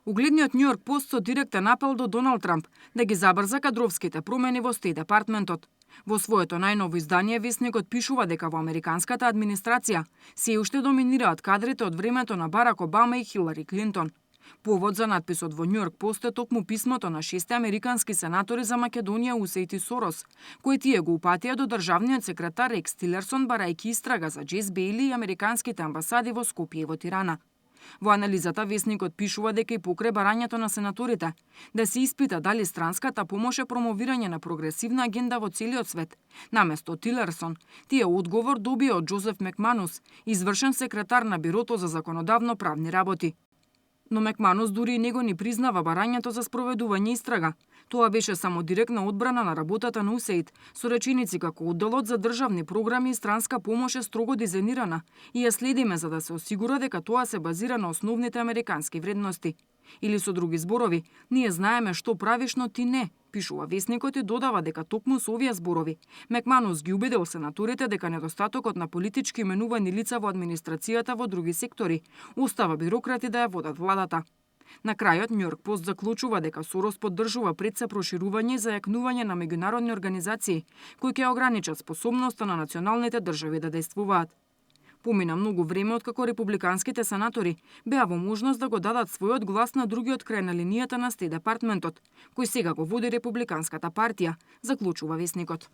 Угледниот Нью Йорк Пост со директен апел до Доналд Трамп да ги забрза кадровските промени во Стејт департментот. Во своето најново издание весникот пишува дека во американската администрација се уште доминираат кадрите од времето на Барак Обама и Хилари Клинтон. Повод за надписот во Нью Йорк Пост е токму писмото на 6 американски сенатори за Македонија Усејт и Сорос, кои тие го упатија до државниот секретар Рекс Тилерсон барајќи истрага за Џес Бејли и американските амбасади во Скопје и во Тирана. Во анализата весникот пишува дека и покрај барањето на сенаторите да се испита дали странската помош е промовирање на прогресивна агенда во целиот свет, наместо Тилерсон, тие одговор добија од Џозеф Мекманус, извршен секретар на Бирото за законодавно правни работи. Но Мекманус дури и него ни признава барањето за спроведување истрага. Тоа беше само директна одбрана на работата на Усејт, со реченици како одделот за државни програми и странска помош е строго дизајнирана и ја следиме за да се осигура дека тоа се базира на основните американски вредности. Или со други зборови, ние знаеме што правиш, но ти не, пишува весникот и додава дека токму со овие зборови Мекманус ги убедил сенаторите дека недостатокот на политички именувани лица во администрацијата во други сектори остава бирократи да ја водат владата. На крајот, Нью Йорк Пост заклучува дека Сорос поддржува пред се проширување и зајакнување на меѓународни организации кои ќе ограничат способноста на националните држави да дејствуваат. Помина многу време откако републиканските сенатори беа во можност да го дадат својот глас на другиот крај на линијата на Стејт департментот, кој сега го води Републиканската партија, заклучува весникот.